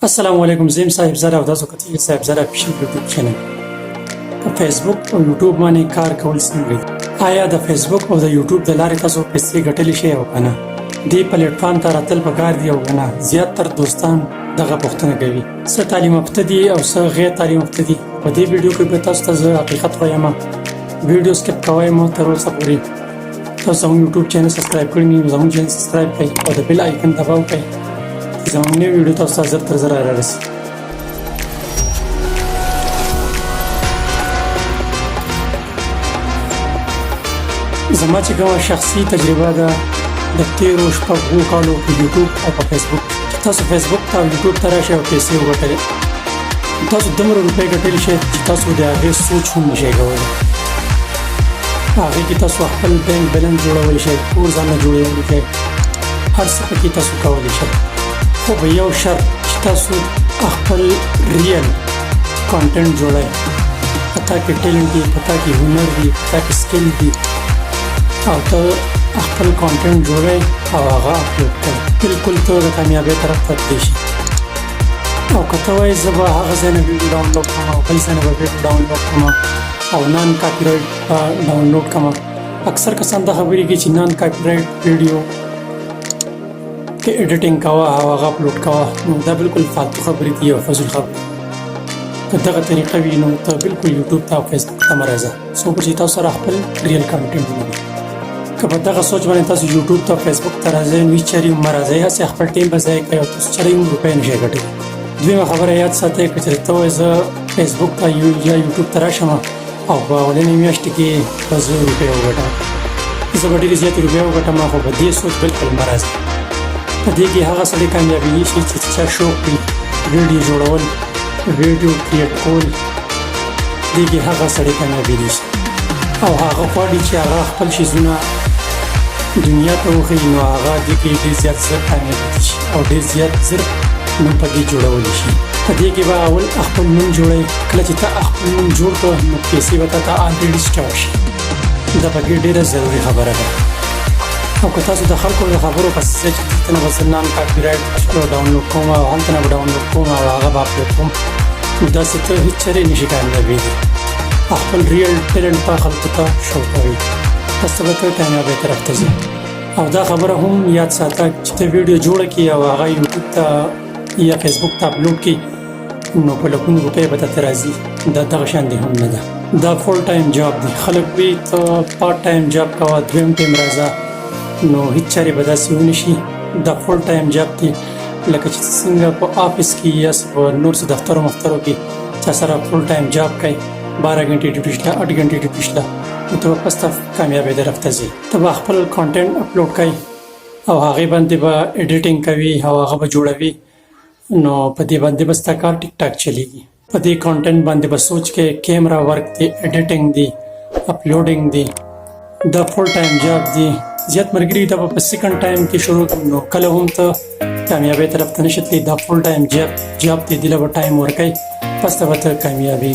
السلام علیکم، زه یم صاحبزاده او تاسو کتل صاحبزاده افیشل یوټیوب چینل. په فیسبوک او یوټیوب باندې کار کول څنګه دي؟ آیا د فیسبوک او د یوټیوب د لارې تاسو پیسې ګټلی شئ او که نه؟ دې پلیټفارم ته راتل پکار دي او که نه؟ زیات تر دوستان دغه پوښتنه کوي، څه تعلیم یافته دي او څه غیر تعلیم یافته دي. په دې ویډیو کې به تاسو ته زه حقیقت وایم. ویډیو سکیپ کوئ مو. تر اوسه پورې تاسو زموږ یوټیوب چینل سبسکرایب کړی نه، زموږ چینل سبسکرایب کړئ او د بیل آیکن دباو کړئ چې زموږ نوې ویډیو تاسو ته زر تر زره رارسي. زما چې کومه شخصي تجربه ده د تیرو 6 کالو په یوټیوب او په فیسبوک، چې تاسو فیسبوک ته او یوټیوب ته راشئ او پیسې وګټئ، تاسو دومره روپۍ ګټلی شئ چې تاسو د هغې سوچ هم نشئ کولی. هغې کې تاسو خپل بانک بیلانس جوړولی شئ، کور ځان نه جوړولی شئ، هر څه پکې تاسو کولی شئ، خو په یو شرط چې تاسو خپل ریل کانټنټ جوړئ، په تا کې ټیلنټ دی، په تا کې هنر دی، په تا کې سکل دی او ته خپل کانټنټ جوړئ او هغه اپلوډ کړئ، بالکل ته د کامیابۍ طرف ته تللی شي. او که ته وایې زه به هغه ځای نه ویډیو ډاونلوډ کړم او بل ځای نه به ویډیو ډاونلوډ کړم او نان کاپي رایټ به ډاونلوډ کړم، اکثر کسان دا خبرې کوي چې نان کاپي رایټ ویډیو کې ایډیټینګ کوه او هغه اپلوډ کوه، نو دا بالکل فالتو خبرې دي او فضول خبرې. که دغه طریقه وي نو ته بالکل یوټیوب ته او فیسبوک ته مه راځه، څو چې تاسو سره خپل ریل کانټینټ ولري. که په دغه سوچ باندې تاسو یوټیوب ته او فیسبوک ته راځئ نو هیڅ چېرې هم مه راځئ، هسې خپل ټایم به ضایع کوئ او تاسو چېرې هم روپۍ نه شئ ګټلی. دویمه خبره یاد ساتئ، که چېرې ته وایې زه فیسبوک ته یا یوټیوب ته راشم او په اولنۍ میاشت کې به زه روپۍ وګټم، زه به ډېرې زیاتې روپۍ وګټم، خو په دې سوچ بالکل مه راځئ. په دې کې هغه سړی کامیابېدی شي چې چا شوق وي ویډیو جوړول، ویډیو کریټ کول. دې کې هغه سړی کامیابېدی شي او هغه غواړي چې هغه خپل شیزونه دنیا ته وښیي، نو هغه دې کې ډېر زیات زر کامیابېدی شي او ډېر زیات زر نوم پکې جوړولی شي. په دې کې به اول خپل نوم جوړوي. کله چې ته خپل نوم جوړ کړ نو پیسې به تا ته الریډي سټارټ شي. دا پکې ډېره ضروري خبره ده. او که تاسو د خلکو د خبرو پسې ځئ چې دلته نه به زه نان کاپي رایټ ډاونلوډ کوم او هلته نه به ډاونلوډ کوم او هغه به اپلوډ کوم، نو داسې ته هېڅ چېرې نشي کامیابېدی. خپل ریل ټیلنټ په خلکو ته شو کوي، پس ته به ته کامیابۍ طرف ته ځې. او دا خبره هم یاد ساته چې ته ویډیو جوړه کړې او هغه یوټیوب ته یا فیسبوک ته اپلوډ کړې نو په لکونو روپۍ به تاته راځي، دا دغه شان دی هم نه ده. دا فول ټایم جاب دی. خلک وایي ته پارټ ټایم جاب کوه، دویم ټایم راځه، نو هیڅ چارې به داسې ونه شي. دا فول ټایم جاب دی، لکه چې څنګه په آفس کې یا په نور څه دفترو مفترو کې چا سره فول ټایم جاب کوي، 12 غنټې ډیوټي شته، 8 غنټې ډیوټي شته، نو ته به پس ته کامیابۍ طرف ته ځې. ته به خپل کانټینټ اپلوډ کوي او هغې باندې به ایډیټینګ کوي او هغه به جوړوي، نو په دې باندې به ستا کار ټیک ټاک چلیږي. په دې کانټینټ باندې به سوچ کې، کیمرا ورک دی، ایډیټینګ دی، اپلوډینګ دی، دا فول ټایم جاب دی. زیات ملګري دا په سیکنډ ټایم کې شروع کړم، نو کله هم ته کامیابۍ طرف ته نشي تللی. دا فول ټایم جاب دی، دې له به ټایم ورکوي، پس ته به ته کامیابي،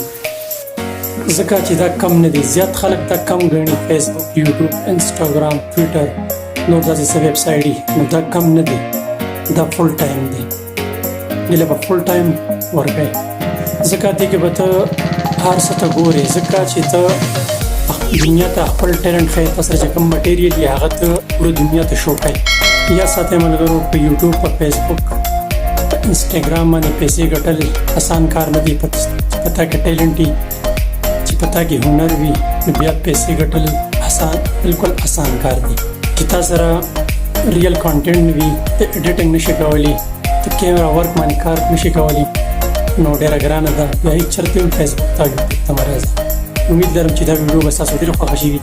ځکه چې دا کم نه دی. زیات خلک دا کم ګڼي، فیسبوک، یوټیوب، انسټاګرام، ټویټر، نور داسې څه ویب سایټ دي، نو دا کم نه دی، دا فول ټایم دی. دې له به فول ټایم ورکوي، ځکه دې کې به ته هر څه ته ګورې، ځکه چې ته دنیا ته خپل ټیلنټ ښیې. تا سره چې کوم مټیریل یې هغه ته پوره دنیا ته شو کوي. یا ساتئ ملګرو، په یوټیوب، په فیسبوک، په انسټاګرام باندې پیسې ګټل اسان کار نه دی. په تا کې ټیلنټ وي، چې په تا کې هنر وي، نو بیا پیسې ګټل اسان، بالکل اسان کار دی. چې تا سره ریل کانټینټ وي، ته ایډیټینګ نشي کولی، ته کیمرا ورک باندې کار نشي کولی، نو ډېره ګرانه ده. بیا هېڅ چېرته هم فیسبوک ته، یوټیوب ته مه راځه. امید لرم چې دا ویډیو به ستاسو ډېره خوښه شي.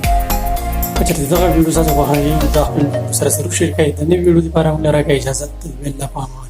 که چېرته دغه ویډیو ستاسو خوښه شي، دا خپل سره ضرور شیر کړئ. د نوې ویډیو لپاره موږ له راکړئ اجازت. الله په امان.